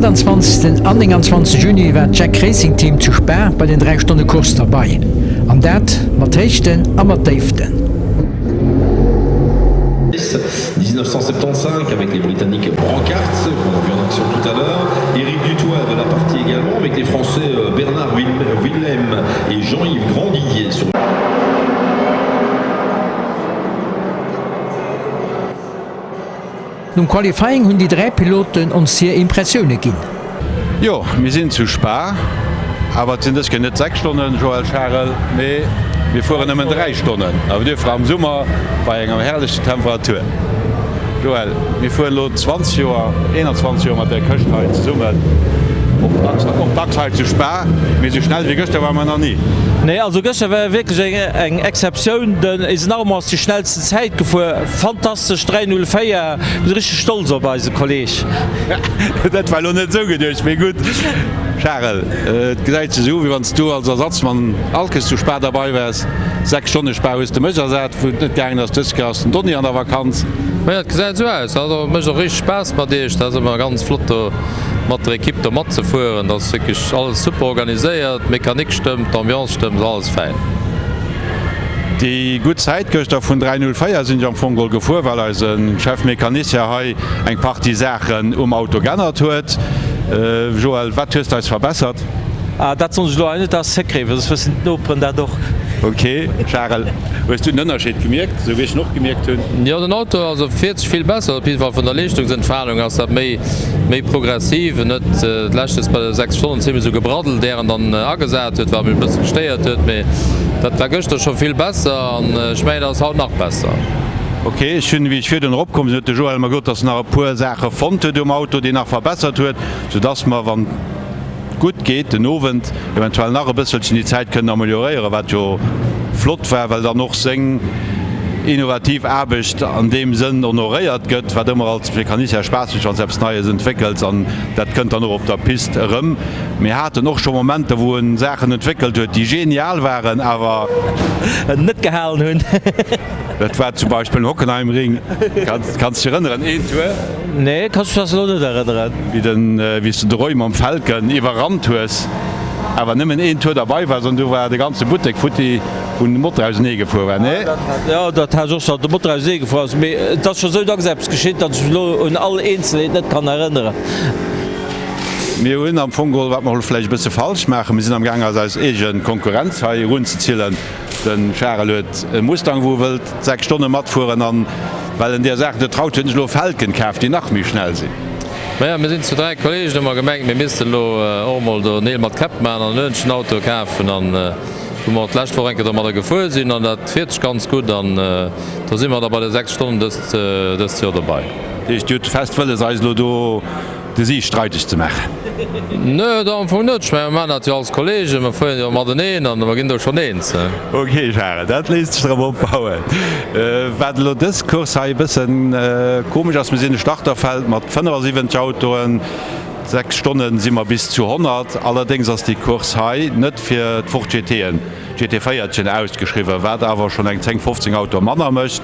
28 an 29 Juni war d'Jack Racing Team zu Spa bei den 3 Stonne Course derbei. An dat mat Héichten a mat Déiften. 1975 avec les Britanniques Brancart qu'on a vu en action tout à l'heure. Eric Dutoit de la partie également avec les Français euh, Bernard Willem et Jean-Yves Grandidier sur Nom Qualifying hunn déi 3 Piloten ons hir Impressioune ginn. Jo, mir sinn zu Spa, awer et sinn dës Kéier net 6 Stonnen, Joël Scharel, mee mir fueren nëmmen 3 Stonnen, awer duerfir am Summer bei enger herrlechen Temperatur. Joël, mir fueren elo 20 Joer, 21 Joer mat där Këscht hei zesummen, och dacks, och dacks hei zu Spa, mee esou schnell wéi gëschter ware mer nach ni. Nee, also gëschter war wierklech eng Exceptioun, den Eisen Armand ass déi schnellsten Zäit gefuer, fantastesch 3:04, mir si richteg stolz op eise Kolleg. Dat war elo net esou geduecht, mee gutt. Charel, et gesäit sech esou u wéi wann s du als Ersatzmann all Kéiers zu Spa derbei waars. 6 Stonne Spa hues de mech ersat, wou et net gaangen ass. Dës Kéier ass den Donny an der Vakanz. Majo, et gesäit esou aus. Also et mécht och richteg Spaass mat iech. Dat ass ëmmer ganz flott do mat der Ekipp do matzefueren. Dat ass wierklech alles super organiséiert, d'Mechanik stëmmt, d'Ambiance stëmmt, ass alles fäin. Déi gutt Zäit gëschter vun 3:04 sinn ech am Fong geholl gefuer, well eise Chef Mécanicien hei eng Partie Saachen um Auto g'ännert huet. Joël, wat hues de eis verbessert? Ah, dat soen ech elo hei net, dat ass Secret, well soss wëssen d'Noperen dat och. Ok, Charel, hues du den Ënnerscheed gemierkt, esou wéi ech en och gemierkt hunn? Jo, den Auto also fiert sech vill besser, op jidde Fall vun der Leeschtungsentfalung ass dat méi méi progressiv, en huet d'lescht bei de 6 Stonnen zimlech esou gebraddelt, där en dann agesat huet, wat mech e bësse gestéiert huet, mee dat war gëschter scho vill besser an ech mengen dat ass haut nach besser. Ok, ech hunn, wéi ech virdrun eropkomm sinn, huet de Joël mer gesot, dass en nach e puer Saache fonnt huet um Auto, déi en nach verbessert huet, soudass mer, wann et gutt geet, den Owend eventuell nach e bësselchen déi Zäit kënnen amelioréieren, wat jo flott war, well dann och seng innovativ Aarbecht an deem Sënn honoréiert gëtt, wat ëmmer als Mecanicien Spaass mécht, wann s de eppes Neies entwéckels an dat kënnt dann och op der Pist erëm. Mir haten och scho Momenter, wou en Saachen entwéckelt huet, déi genial waren, awer. Net gehalen hunn. Dat war zum Beispill den Hockenheimring. Kanns dech erënneren? Een Tour. Nee, kanns mech elo net erënneren. Wéi den, wéi s de de Roy mam Felken iwwerrannt hues, awer nëmmen een Tour derbei waars an du war de ganze Buttek futti, wou den Motor ausenee gefuer war, nee? Jo, dat hat ech och scho, datt de Motor ausenee gefuer ass, mee et ass scho sou dacks eppes geschitt, datt ech mech elo un all Eenzelheet net kann erënneren. Mir hunn am Fong geholl, wat mer elo vläicht e bësse falsch maachen, mir sinn am Gaang eis eis eege Konkurrenz hei erunzezillen. De Charel huet e Mustang wou e wëllt 6 Stonne matfueren an well en deer Saach net traut huet en sech elo e Falcon kaf déi nach méi schnell sinn. Maja mir sinn zu 3 Kollegen hu mer gemengt mir missten elo och emol do Neel mat Käpp maachen an en uerentlechen Auto kafen an wou mer och d'lescht Woch eng Kéier domadder gefuer sinn an dat fiert sech ganz gutt an do si mer da bei de 6 Stonnen dëst dëst Joer dobei. Dat heescht dir hutt fest wëlles eis elo do de Sieg streideg ze maachen? Nö, dat am Fong net. Ech mengen, mer maachen dat jo als Kollegen, mer fueren jo mateneen an mer ginn do schonn eens. Ok, Charel, dat léisst sech drop opbauen. Wat elo dës Course hei e bëssen komesch ass, mir sinn e Starterfeld mat 75 Autoen, 6 Stonne si mer bis zu 100. Allerdéngs ass déi Course hei net fir d'Ford GTen, GT4 ausgeschriwwen, wat awer schonn eng 10, 15 Autoe manner mécht.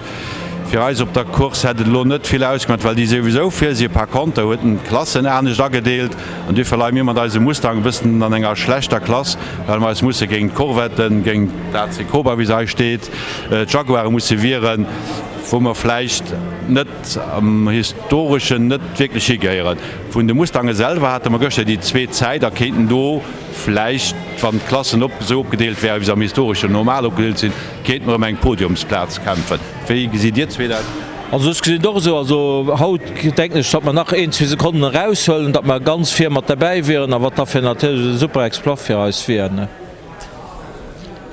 Fir eis op der Course hätt et elo net vill ausgemaach, well déi souwisou vir si. Par conter huet en d'Klassen anescht agedeelt an duerfir leie mir mat eisem Mustang e bëssen an enger schlechter Klass, well mer eis musse géint d'Corvetten, géint d'AC Cobra, wéi se hei steet, d'Jaguare musse wieren, wou mer vläicht net am Historeschen net wierklech higehéieren. Vun de Mustange selwer hate mer gëschter déi zweet Zäit a kéinten do vläicht, wann d'Klassen esou opgedeelt wären, wéi se am Historeschen normal opgedeelt sinn, Kéint mer ëm eng Podiumsplaz kämpfen. Wéi gesitt Dir zwee dat? Also ech gesinn et och esou. Also haut denken ech, datt mer nach een, zwee Sekonnen eraushuelen, datt mer ganz vir mat derbäi wieren a wat da fir natierlech e super Exploit fir eis wier.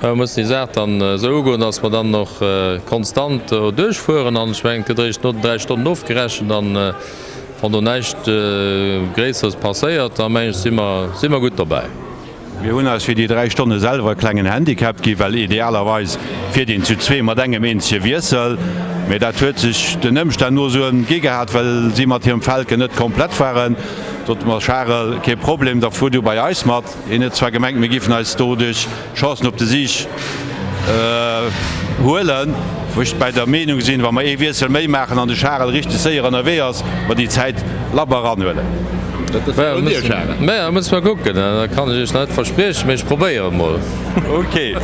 Mer mussen déi Saach dann esou ugoen, datt mer dann och konstant do duerchfueren an ech mengen, et gëtt eréischt no den 3 Stonnen ofgerechent an wann do näischt Gréisseres passéiert, da mengen ech si mer, si mer gutt dobäi. Mir hunn eis fir déi 3 Stonne selwer e klengen Handicap gi well idealerweis fiert een zu zwee mat engem eenzege Wiessel. Mee dat huet sech den Ëmstänn no esou gi gehat, well si mat hirem Falcon net komplett waren. Sot mer, Charel, kee Problem, da fuer du bei eis mat. Hien huet zwar gemengt, mir géifen eis doduerch Chancen op de Sieg huelen, wou ech bäi der Meenung sinn, wa mer ee Wiessel méi maachen an de Charel richteg séier ënnerwee ass, mer déi Zäit labber eranhuelen. Dat ass un dir, Charel. Mä muss mer kucken, dat kann ech iech nach net verspriechen, mee ech probéiere mol. Ok,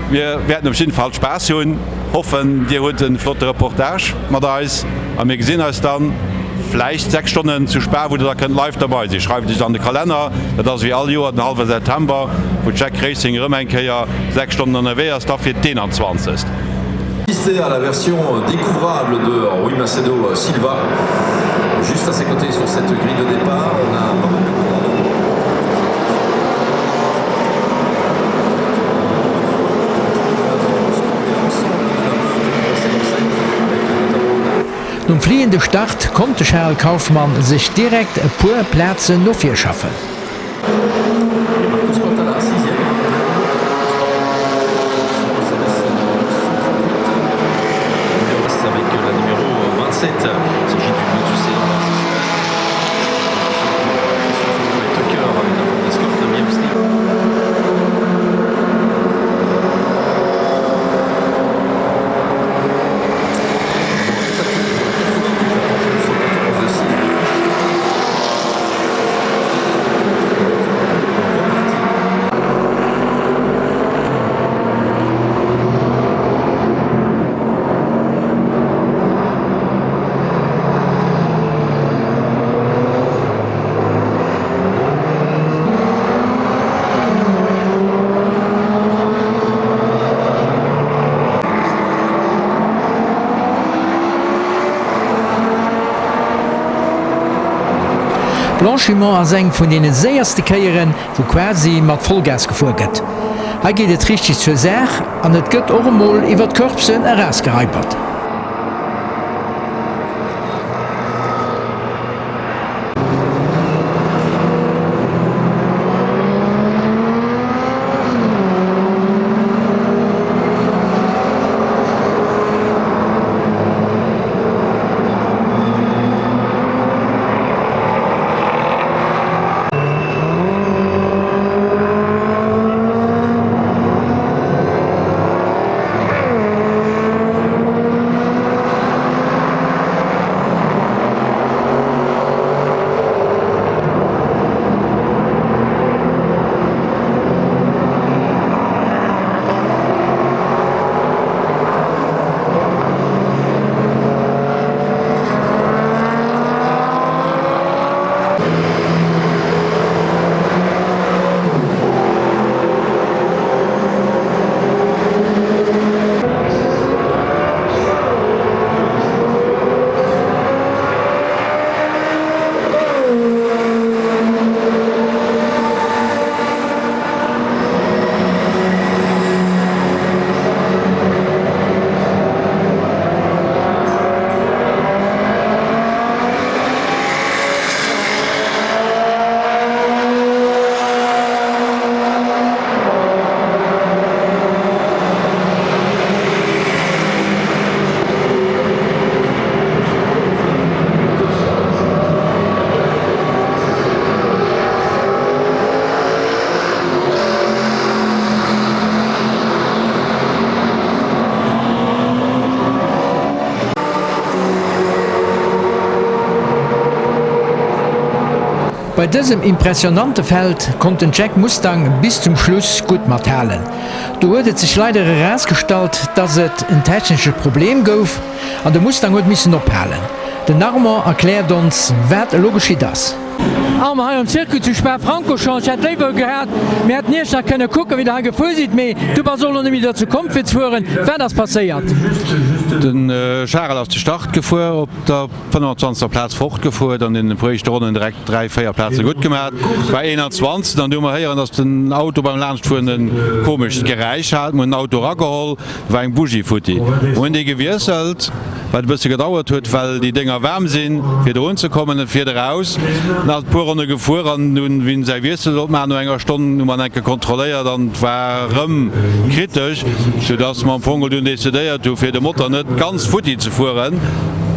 mir wäerten op jidden Fall Spaass hunn. Hoffen dir hutt en flotte Reportage mat eis a mir gesinn eis dann vläicht 6 Stonnen zu Spa, wou der da kënnt live derbei sinn. Schreift iech an de Kalenner, dat ass wéi all Joer den hallwe September, wou Jack Racing erëm eng Kéier 6 Stonnen ënnerwee ass, da fir d'21. Assister à la version découvrable de Rui Macedo Silva juste à ses côtés sur cette grille de départ. On a pas mal de coureurs de Nom fliehende Start konnt de Charel Kauffmann sech direkt e puer Plazen no vir schaffen. Blanchimont ass eng vun deene séierste Kéieren, wou quasi mat Vollgas gefuer gëtt. Hei geet et richteg zur Saach an et gëtt och emol iwwer d'Curbsen erausgereipert. Bei dësem impressionante Feld konnt den Jack Mustang bis zum Schluss gutt mathalen. Do huet et sech leider erausgestallt, dass et en technesche Problem gouf an de Mustang huet missen ophalen. Den Armand erkläert ons wat elo geschitt ass. Armand, hei am Circuit zu Spa-Francorchamps, ech hätt léiwer gehat, mir hätten iech nach kënne kucken, wéi der hei gefuer sidd, mee du bass och elo net méi dozou komm fir ze fueren. Wat ass passéiert? Den Charel ass de Start gefuer, op der 25. Plaz fortgefuer, dann an den puer éischte Ronnen direkt 3, 4 Plaze gutt gemaat, war 21. An du hu mer héieren, dass den Auto beim Laanschtfueren e komescht Geräisch hat. Mir hunn den Auto erageholl, do war eng Bougie futti. Mir hunn déi gewiesselt, wat e bësse gedauert huet, well déi Dénger waarm sinn, fir drun ze kommen. Et fiert eraus, en ass e puer Ronne gefuer an hunn, wéi en säi Wiessel sollt maachen, no enger Stonn hu mer en enke kontrolléiert an et war erëm kritesch, soudass mer am Fong dunn decidéiert hu fir de Motor net ganz futti ze fueren.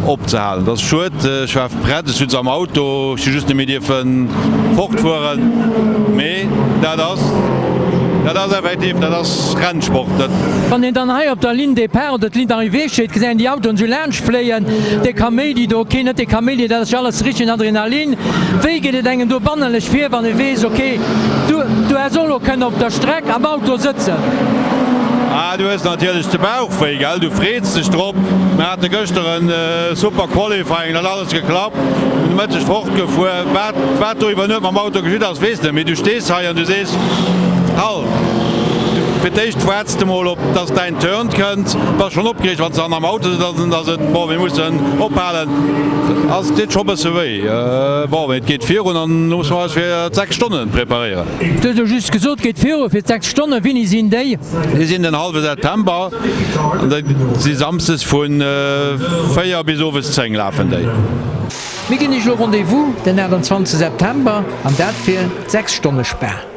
Opzehalen. Dat ass schued, ech war prett, ech sutz am Auto, ech hu just net méi dierfe fortfueren, mee dat ass. Dat ass effektiv, dat ass Rennsport. Dat. Wann een dann hei op der Ligne départ oder d'Ligne d'arrivée steet, gesäit een déi Autoen esou laanscht fléien, dee Kaméidi do, keen huet dee Kaméidi, dat ass jo alles richtegen Adrenalin. Wéi geet et engem do bannerlech vir, wann ee weess, ok, du, du häss och elo kënnen op der Streck am Auto sëtzen? Ah, du hues natierlech de Bauch wéi, gell, du freets dech drop. Mir hate gëschter e super Qualifying, dat huet alles geklappt, sinn de Mëtteg fortgefuer. Wat, wat do iwwer Nuet mam Auto geschitt ass, weess net, mee du stees hei an du sees, Halt! Fir d'éischt waarts de mol op, dass däin Turn kënnt, bass schonn opgereegt, wann s de dann am Auto sëtz, an dann ass et, bon, mir mussen ophalen. Ass, deet scho bësse wéi. Bon, mee et geet virun an elo musse mer eis fir d'6 Stonne preparéieren. Du hues elo just gesot, geet viru fir d'6 Stonnen. Wéini sinn déi? Déi sinn den hallwe September an déi si samsdes vu 4 bis owes 10 lafen déi. Mir ginn iech elo Rendez-vous den 28 September an dat fir d'6 Stonne Spar.